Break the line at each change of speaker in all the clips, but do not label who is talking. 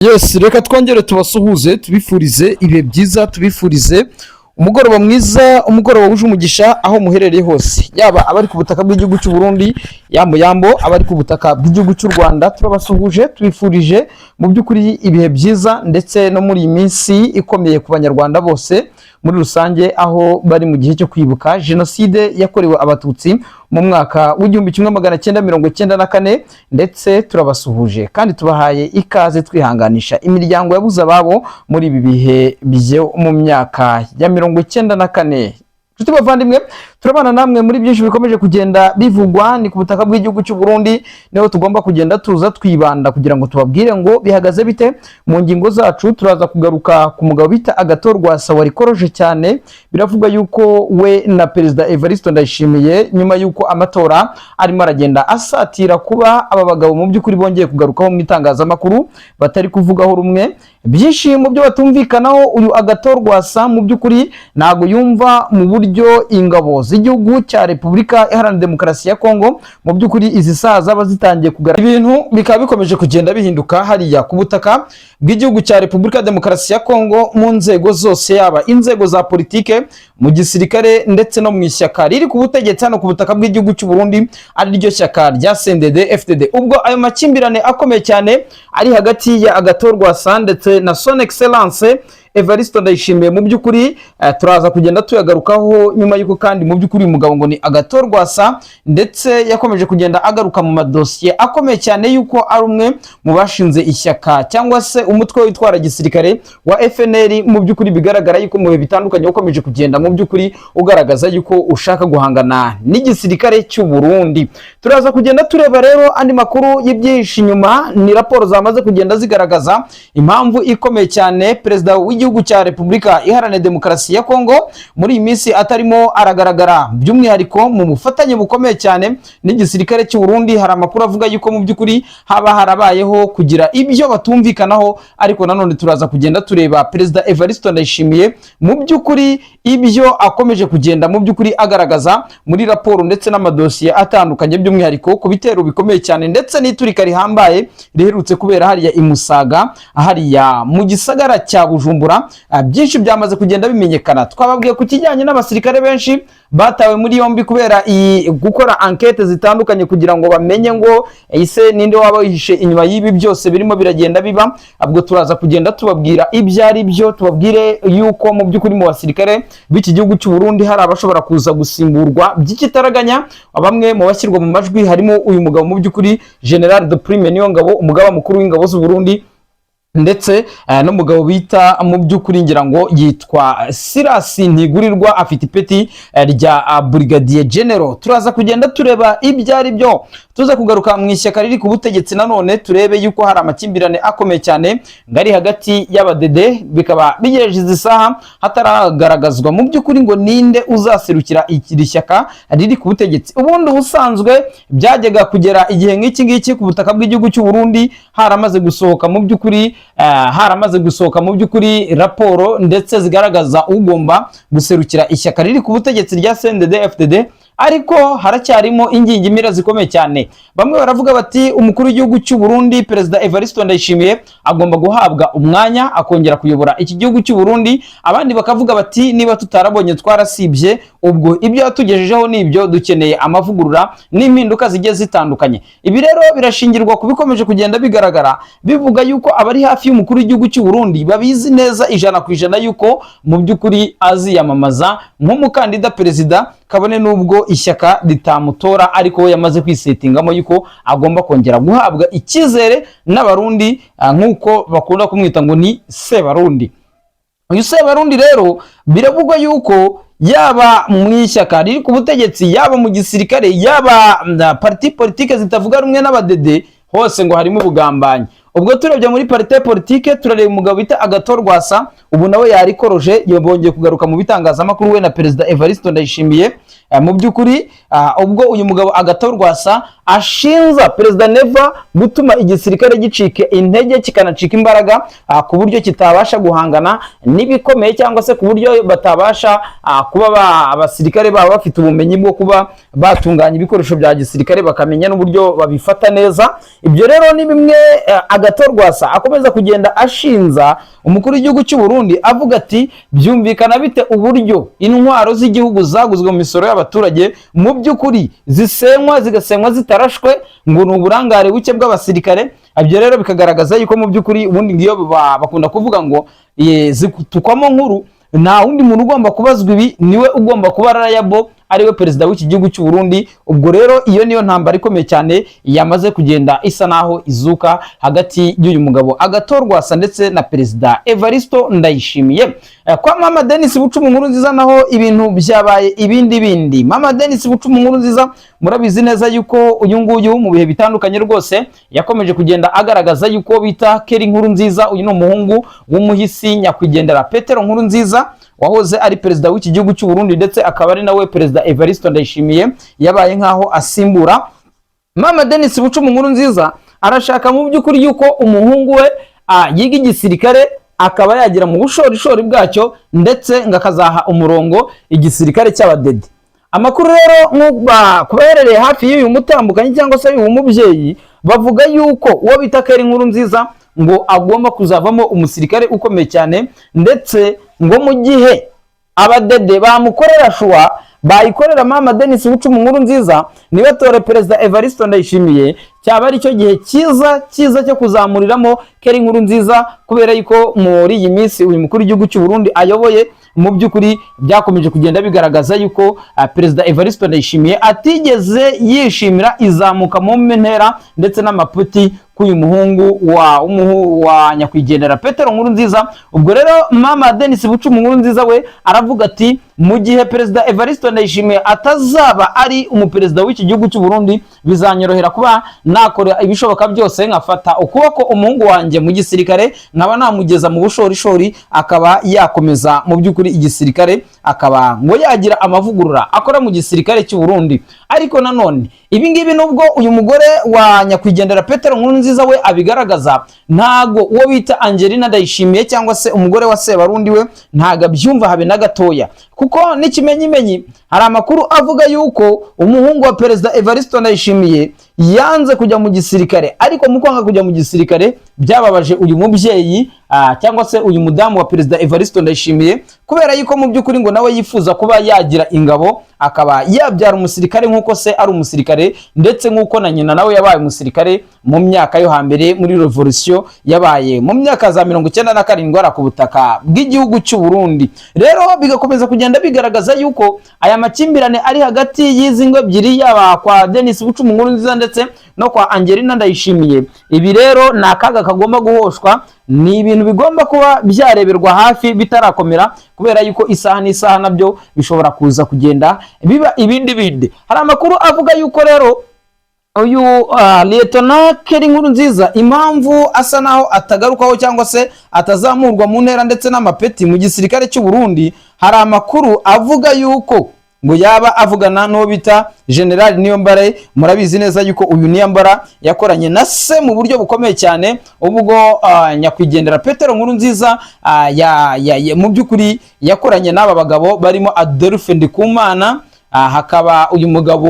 Yes, reka twongere tubasuhuze, tubifurize ibihe byiza, tubifurize umugoroba mwiza, umugoroba wuje umugisha aho muherereye hose, yaba abari ku butaka bw'igihugu cy'u Burundi, yambo yambo, abari ku butaka bw'igihugu cy'u Rwanda, turabasuhuje, tubifurije mu by'ukuri ibihe byiza, ndetse no muri iyi minsi ikomeye ku Banyarwanda bose muri rusange, aho bari mu gihe cyo kwibuka Jenoside yakorewe Abatutsi mu mwaka w'1994. Ndetse turabasuhuje kandi tubahaye ikaze, twihanganisha imiryango yabuze ababo muri ibi bihe byo mu myaka ya 94. Nshuti bavandimwe, turabana namwe muri byinshi bikomeje kugenda bivugwa. Ni ku butaka bw'igihugu cy'u Burundi niho tugomba kugenda tuza twibanda kugira ngo tubabwire ngo bihagaze bite. Mu ngingo zacu turaza kugaruka ku mugabo bita Agathon Rwasa warikoroje cyane. Biravugwa yuko we na Perezida Evariste Ndayishimiye, nyuma yuko amatora arimo aragenda asatira kuba, aba bagabo mu by'ukuri bongeye kugarukaho mu itangazamakuru, batari kuvugaho rumwe. Byinshi mu byo batumvikanaho, uyu Agathon Rwasa mu by'ukuri ntabwo yumva mu buryo ingabo z'igihugu cya Repubulika Iharanira Demokarasi ya Kongo mu by'ukuri izi saha zaba zitangiye kugaragara. Ibintu bikaba bikomeje kugenda bihinduka hariya ku butaka bw'igihugu cya Repubulika ya Demokarasi ya Kongo mu nzego zose, yaba inzego za politike, mu gisirikare, ndetse no mu ishyaka riri ku butegetsi hano ku butaka bw'igihugu cy'u Burundi, ari ryo shyaka rya CNDD FDD. Ubwo ayo makimbirane akomeye cyane ari hagati ya Agathon Rwasa ndetse na Son Excellence Evariste Ndayishimiye, mu by'ukuri turaza kugenda tuyagarukaho nyuma y'uko kandi mu by'ukuri uyu mugabo ngo ni Agathon Rwasa, ndetse yakomeje kugenda agaruka mu madosiye akomeye cyane y'uko ari umwe mu bashinze ishyaka cyangwa se umutwe witwara gisirikare wa FNL. Mu by'ukuri bigaragara yuko mu bihe bitandukanye ukomeje kugenda mu by'ukuri ugaragaza yuko ushaka guhangana n'igisirikare cy'u Burundi. Turaza kugenda tureba rero andi makuru y'ibyihishe inyuma, ni raporo zamaze kugenda zigaragaza impamvu ikomeye cyane perezida w'igihugu cya Repubulika Iharanira Demokarasi ya Kongo muri iyi minsi atarimo aragaragara, by'umwihariko mu bufatanye bukomeye cyane n'igisirikare cy'u Burundi. Hari amakuru avuga yuko mu by'ukuri haba harabayeho kugira ibyo batumvikanaho, ariko nanone turaza kugenda tureba Perezida Evariste Ndayishimiye mu by'ukuri ibyo akomeje kugenda mu by'ukuri agaragaza muri raporo ndetse n'amadosiye atandukanye, by'umwihariko ku bitero bikomeye cyane ndetse n'iturika rihambaye riherutse kubera hariya i Musaga, hariya mu gisagara cya Bujumbura. Byinshi byamaze kugenda bimenyekana. Twababwiye ku kijyanye n'abasirikare benshi batawe muri yombi kubera iyi gukora enquête zitandukanye kugira ngo bamenye ngo ese ninde waba wihishe inyuma y'ibi byose birimo biragenda biba. Ubwo turaza kugenda tubabwira ibyo ari byo, tubabwire yuko mu by'ukuri mu basirikare b'iki gihugu cy'u Burundi hari abashobora kuza gusimburwa by'ikitaraganya. Bamwe mu bashyirwa mu majwi harimo uyu mugabo mu by'ukuri General de Prime Niyongabo, umugaba mukuru w'ingabo z'u Burundi, ndetse n'umugabo bita mu by'ukuri ngira ngo yitwa Sirasi Ntigurirwa, afite ipeti rya Brigadier General. Turaza kugenda tureba ibyo ari byo. Tuza kugaruka mu ishyaka riri ku butegetsi nanone, turebe yuko hari amakimbirane akomeye cyane ngari hagati y'abadede, bikaba bigereje izi saha hataragaragazwa mu by'ukuri ngo ninde uzaserukira iri shyaka riri ku butegetsi. Ubundi ubusanzwe byajyaga kugera igihe nk'iki ngiki ku butaka bw'igihugu cy'u Burundi haramaze gusohoka mu by'ukuri haramaze gusohoka mu by'ukuri raporo ndetse zigaragaza ugomba guserukira ishyaka riri ku butegetsi rya CNDD FDD, ariko haracyarimo ingingimira zikomeye cyane. Bamwe baravuga bati umukuru w'igihugu cy'u Burundi, Perezida Evariste Ndayishimiye, agomba guhabwa umwanya akongera kuyobora iki gihugu cy'u Burundi. Abandi bakavuga bati niba tutarabonye twarasibye, ubwo ibyo yatugejejeho nibyo, dukeneye amavugurura n'impinduka zigiye zitandukanye. Ibi rero birashingirwa ku bikomeje kugenda bigaragara, bivuga yuko abari hafi y'umukuru w'igihugu cy'u Burundi babizi neza 100% yuko mu by'ukuri aziyamamaza nk'umukandida perezida, kabone n'ubwo ishyaka ritamutora, ariko we yamaze kwisetingamo yuko agomba kongera guhabwa icyizere n'Abarundi, nk'uko bakunda kumwita ngo ni Sebarundi. Uyu Sebarundi rero biravugwa yuko yaba mu ishyaka riri ku butegetsi, yaba mu gisirikare, yaba parti politique zitavuga rumwe n'abadede, hose ngo harimo ubugambanyi. Ubwo turebye muri parti politique, turareba umugabo bita Agathon Rwasa, ubu nawe yarikoroje, yongeye kugaruka mu bitangazamakuru, we na Perezida Evariste Ndayishimiye. Mu by'ukuri ubwo uyu mugabo Agathon Rwasa ashinza Perezida Neva gutuma igisirikare gicika intege, kikanacika imbaraga, ku buryo kitabasha guhangana n'ibikomeye, cyangwa se ku buryo batabasha kuba abasirikare baba bafite ubumenyi bwo kuba batunganya ibikoresho bya gisirikare, bakamenya n'uburyo babifata neza. Ibyo rero ni bimwe Agathon Rwasa akomeje kugenda agaragaza. Agathon Rwasa akomeza kugenda ashinza umukuru w'igihugu cy'u Burundi, avuga ati: "Byumvikana bite uburyo intwaro z'igihugu zaguzwe mu misoro y'abaturage mu by'ukuri zisenywa, zigasenywa zitarashwe, ngo ni uburangare buke bw'abasirikare?" Ibyo rero bikagaragaza yuko mu by'ukuri ubundi ngiyo bakunda kuvuga ngo zitukwamo nkuru, nta wundi muntu ugomba kubazwa ibi, niwe ugomba kuba liable, ariwe perezida w'iki gihugu cy'u Burundi. Ubwo rero iyo niyo ntambara ikomeye cyane yamaze kugenda isa naho izuka hagati y'uyu mugabo Agathon Rwasa ndetse na Perezida Evaristo Ndayishimiye. Kwa Mama Denis Bucumi Nkuru Nziza naho ibintu byabaye ibindi bindi. Mama Denis Bucumi Nkuru Nziza, murabizi neza yuko uyu nguyu mu bihe bitandukanye rwose yakomeje kugenda agaragaza yuko bita Keri Nkuru Nziza, uyu ni umuhungu w'umuhisi nyakwigendera Petero Nkuru Nziza wahoze ari perezida w'iki gihugu cy'u Burundi, ndetse akaba ari nawe Perezida Evaristo Ndayishimiye yabaye nkaho asimbura. Mama Denis Bucumi Nkuru Nziza arashaka mu by'ukuri yuko umuhungu we yiga igisirikare, akaba yagera mu bushorishori bwacyo, ndetse ngo akazaha umurongo igisirikare cy'abadede. Amakuru rero ku baherereye hafi y'uyu mutambukanyi cyangwa se y'uyu mubyeyi, bavuga yuko uwo bita Keri Nkuru Nziza ngo agomba kuzavamo umusirikare ukomeye cyane, ndetse ngo mu gihe abadede bamukorera choix, bayikorera Mama Denis Bucumi Nkuru Nziza, nibatore Perezida Evaristo Ndayishimiye, cyaba ari cyo gihe cyiza cyiza cyo kuzamuriramo Keri Nkuru Nziza, kubera yuko muri iyi minsi uyu mukuru w'igihugu cy'u Burundi ayoboye, mu by'ukuri byakomeje kugenda bigaragaza yuko Perezida Evaristo Ndayishimiye atigeze yishimira izamuka mu ntera ndetse n'amaputi k'uyu muhungu wa nyakwigendera Petero Nkuru Nziza. Ubwo rero Mama Denis Bucumi Nkuru Nziza we aravuga ati: "Mu gihe Perezida Evaristo Ndayishimiye atazaba ari umuperezida w'iki gihugu cy'u Burundi, bizanyorohera kuba nakora ibishoboka byose nkafata ukuboko umuhungu wanjye mu gisirikare, nkaba namugeza mu bushorishori, akaba yakomeza mu by'ukuri igisirikare, akaba ngo yagira amavugurura akora mu gisirikare cy'u Burundi." Ariko nanone ibi ngibi, nubwo uyu mugore wa nyakwigendera Petero Nkurunziza we abigaragaza, ntago uwo bita Angelina Ndayishimiye cyangwa se umugore wa Sebarundi we ntago abyumva habe na gatoya, kuko n'ikimenyimenyi hari amakuru avuga yuko umuhungu wa Perezida Evaristo Ndayishimiye yanze kujya mu gisirikare. Ariko mu kwanga kujya mu gisirikare byababaje uyu mubyeyi cyangwa se uyu mudamu wa Perezida Evaristo Ndayishimiye, kubera yuko mu by'ukuri ngo nawe yifuza kuba yagira ingabo, akaba yabyara umusirikare nk'uko se ari umusirikare, ndetse nk'uko na nyina nawe yabaye umusirikare mu myaka yo hambere muri revolution yabaye mu myaka za 97 ari ku butaka bw'igihugu cy'u Burundi. Rero bigakomeza kugenda bigaragaza yuko aya makimbirane ari hagati y'izi ngo ebyiri, yaba kwa Denis Bucumi Nkurunziza ndetse no kwa Angelina Ndayishimiye, ibi rero ni akaga kagomba guhoshwa, ni ibintu bigomba kuba byareberwa hafi bitarakomera, kubera yuko isaha n'isaha nabyo bishobora kuza kugenda biba ibindi bindi. Hari amakuru avuga yuko rero uyu Lieutenant Keri Nkuru Nziza, impamvu asa naho atagarukaho cyangwa se atazamurwa mu ntera ndetse n'amapeti mu gisirikare cy'u Burundi, hari amakuru avuga yuko ngo yaba avugana n'uwo bita General Niyombare. Murabizi neza yuko uyu Niyombara yakoranye na se mu buryo bukomeye cyane, ubwo nyakwigendera Petero Nkuru Nziza mu by'ukuri yakoranye n'aba bagabo barimo Adolphe Ndikumana, hakaba uyu mugabo,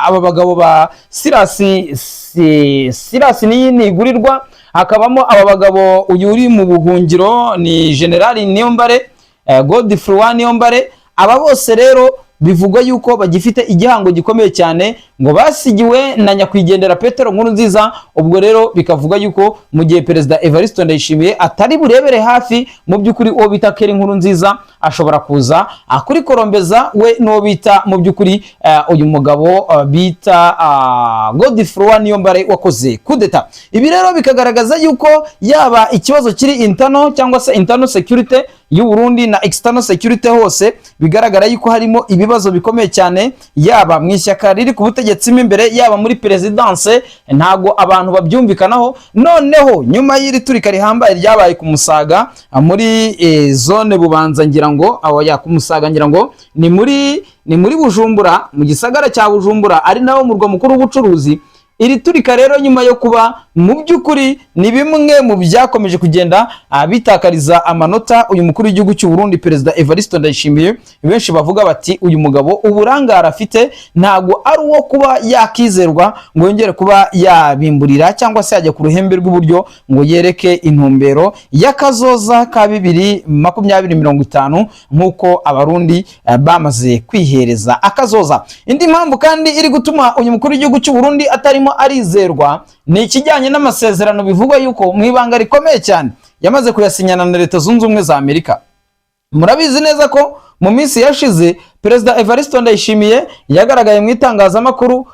aba bagabo ba Sirasi Sirasi Niyinigurirwa, hakabamo aba bagabo, uyu uri mu buhungiro ni General Niyombare, Godfrey wa Niyombare. Aba bose rero bivugwa yuko bagifite igihango gikomeye cyane ngo basigiwe na nyakwigendera Petero Nkuru Nziza. Ubwo rero bikavuga yuko mu gihe Perezida Evariste Ndayishimiye atari burebere hafi, mu by'ukuri uwo bita Keri Nkuru Nziza ashobora kuza akurikorombeza we n'uwo bita mu by'ukuri uyu mugabo bita Godfrey Niyombare wakoze kudeta. Ibi rero bikagaragaza yuko yaba ikibazo kiri internal cyangwa se internal security y'u Burundi na external security, hose bigaragara yuko harimo ibibazo bikomeye cyane, yaba mu ishyaka riri ku butegetsi mo imbere, yaba muri perezidanse, ntago abantu babyumvikanaho. Noneho nyuma y'iri turika rihambaye ryabaye ku Musaga muri zone Bubanza, ngira ngo aho ya ku Musaga, ngira ngo ni muri Bujumbura, mu gisagara cya Bujumbura, ari nawo murwa mukuru w'ubucuruzi. Iri turika rero, nyuma yo kuba mu by'ukuri ni bimwe mu byakomeje kugenda bitakariza amanota uyu mukuru w'igihugu cy'u Burundi, Perezida Evariste Ndayishimiye. Benshi bavuga bati: "Uyu mugabo uburangare afite ntabwo ari uwo kuba yakizerwa ngo yongere kuba yabimburira cyangwa se yajya ku ruhembe rw'iburyo ngo yereke intumbero y'akazoza ka 2020-50, nk'uko Abarundi bamaze kwihereza akazoza." Indi mpamvu kandi iri gutuma uyu mukuru w'igihugu cy'u Burundi atarimo arizerwa ni ikijyanye n'amasezerano bivugwa yuko mu ibanga rikomeye cyane yamaze kuyasinyana na Leta Zunze Ubumwe za Amerika. Murabizi neza ko mu minsi yashize Perezida Evariste Ndayishimiye yagaragaye mu itangazamakuru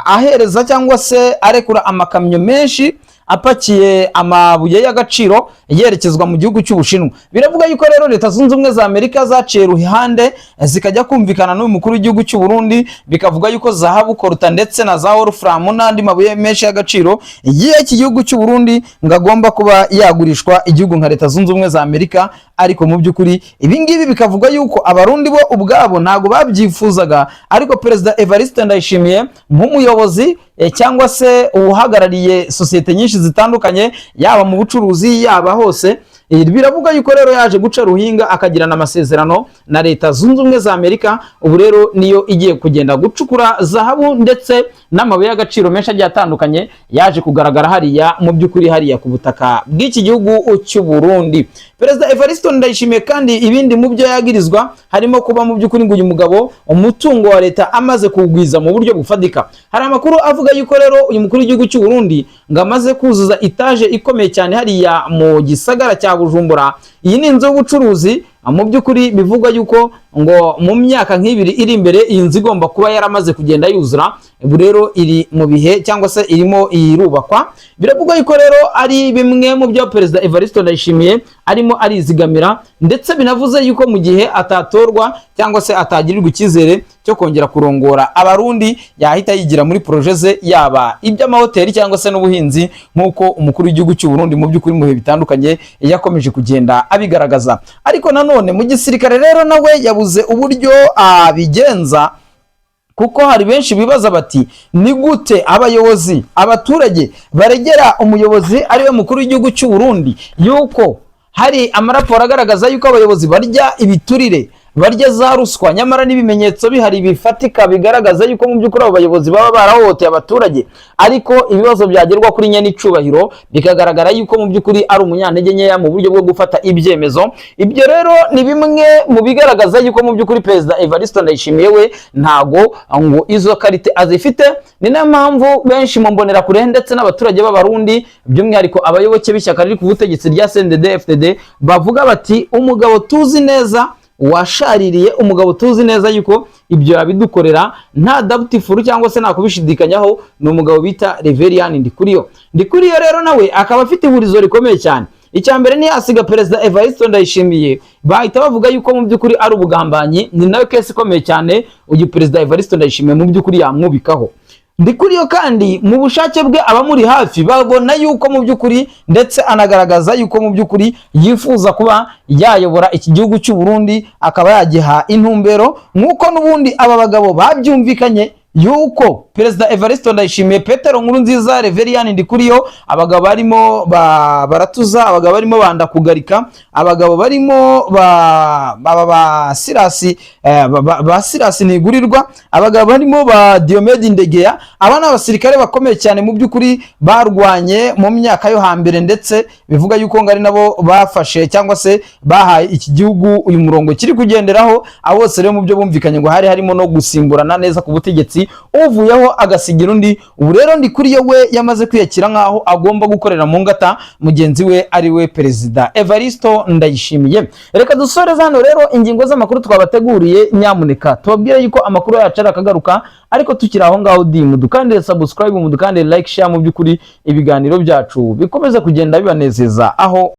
ahereza cyangwa se arekura amakamyo menshi apakiye amabuye y'agaciro yerekezwa mu gihugu cy'Ubushinwa. Biravuga yuko rero Leta Zunze Ubumwe za Amerika zaciye ruhande zikajya kumvikana n'uyu mukuru w'igihugu cy'u Burundi, bikavuga yuko zahabu, coltan ndetse na za wolfram n'andi mabuye menshi y'agaciro y'iki gihugu cy'u Burundi ngo agomba kuba yagurishwa igihugu nka Leta Zunze Ubumwe za Amerika. Ariko mu by'ukuri ibi ngibi bikavuga yuko Abarundi bo ubwabo ntabwo babyifuzaga, ariko Perezida Evariste Ndayishimiye nk'umuyobozi cyangwa se uhagarariye sosiyete nyinshi zitandukanye, yaba mu bucuruzi, yaba hose, biravuga yuko rero yaje guca ruhinga akagirana amasezerano na Leta Zunze Ubumwe za Amerika. Ubu rero niyo igiye kugenda gucukura zahabu ndetse n'amabuye y'agaciro menshi agiye atandukanye yaje kugaragara hariya mu by'ukuri hariya ku butaka bw'iki gihugu cy'u Burundi. Perezida Evariste Ndayishimiye kandi ibindi mu byo yagirizwa harimo kuba mu by'ukuri ngo uyu mugabo umutungo wa leta amaze kuwugwiza mu buryo bufatika. Hari amakuru avuga yuko rero uyu mukuru w'igihugu cy'u Burundi ngo amaze kuzuza etaje ikomeye cyane hariya mu gisagara cya Bujumbura. Iyi ni inzu y'ubucuruzi mu by'ukuri bivugwa yuko ngo mu myaka nk'ibiri iri imbere iyi nzu igomba kuba yaramaze kugenda yuzura. Ubu rero iri mu bihe cyangwa se irimo irubakwa. Biravugwa yuko rero ari bimwe mu byo Perezida Evariste Ndayishimiye arimo arizigamira, ndetse binavuze yuko mu gihe atatorwa cyangwa se atagirirwa icyizere cyo kongera kurongora Abarundi, yahita yigira muri projet ze, yaba iby'amahoteli cyangwa se n'ubuhinzi, nk'uko umukuru w'igihugu cy'u Burundi mu by'ukuri mu bihe bitandukanye yakomeje kugenda abigaragaza. Ariko nanone mu gisirikare rero nawe yabuze uburyo abigenza, kuko hari benshi bibaza bati: "Ni gute abayobozi, abaturage baregera umuyobozi ariwe mukuru w'igihugu cy'u Burundi yuko hari amaraporo agaragaza yuko abayobozi barya ibiturire, barya za ruswa, nyamara n'ibimenyetso bihari bifatika bigaragaza yuko mu by'ukuri abo bayobozi baba barahohoteye abaturage, ariko ibibazo byagerwa kuri nyenicubahiro bikagaragara yuko mu by'ukuri ari umunyantege nkeya mu buryo bwo gufata ibyemezo?" Ibyo rero ni bimwe mu bigaragaza yuko mu by'ukuri Perezida Evariste Ndayishimiye we ntago ngo izo qualité azifite. Ni nayo mpamvu benshi mu mbonerakure ndetse n'abaturage b'Abarundi, by'umwihariko abayoboke b'ishyaka riri ku butegetsi rya CNDD FDD, bavuga bati: "Umugabo tuzi neza washaririye, umugabo tuzi neza yuko ibyo yabidukorera nta doubtful cyangwa se nta kubishidikanyaho, ni umugabo bita Reverien Ndikuriyo." Ndikuriyo rero nawe akaba afite ihurizo rikomeye cyane. Icya mbere, ntiyasiga Perezida Evariste Ndayishimiye, bahita bavuga yuko mu by'ukuri ari ubugambanyi. Ni nayo case ikomeye cyane uyu Perezida Evariste Ndayishimiye mu by'ukuri yamwubikaho. Ndikuriyo kandi mu bushake bwe, abamuri hafi babona yuko mu by'ukuri, ndetse anagaragaza yuko mu by'ukuri yifuza kuba yayobora iki gihugu cy'u Burundi, akaba yagiha intumbero nk'uko n'ubundi aba bagabo babyumvikanye yuko Perezida Evariste Ndayishimiye, Petero Nkurunziza, Reverien Ndikuriyo, abagabo barimo ba Baratuza, abagabo barimo Bandakugarika, abagabo barimo ba Sirasi, ba Sirasi Ntigurirwa, abagabo barimo ba Diomede Ndegeya, aba ni abasirikare bakomeye cyane mu by'ukuri barwanye mu myaka yo hambere, ndetse bivuga yuko ngo ari nabo bafashe cyangwa se bahaye iki gihugu uyu murongo kiri kugenderaho. Abo bose rero mu byo bumvikanye ngo hari harimo no gusimburana neza ku butegetsi, uvuyeho agasigira undi. Ubu rero Ndikuriyo we yamaze kwiyakira nk'aho agomba gukorera mu ngata mugenzi we, ari we Perezida Evaristo Ndayishimiye. Reka dusoreze hano rero ingingo z'amakuru twabateguriye. Nyamuneka tubabwire yuko amakuru yacu ari akagaruka, ariko tukiri aho ngaho di mudukandire subscribe, mudukandire like, share, mu by'ukuri ibiganiro byacu bikomeze kugenda bibanezeza aho.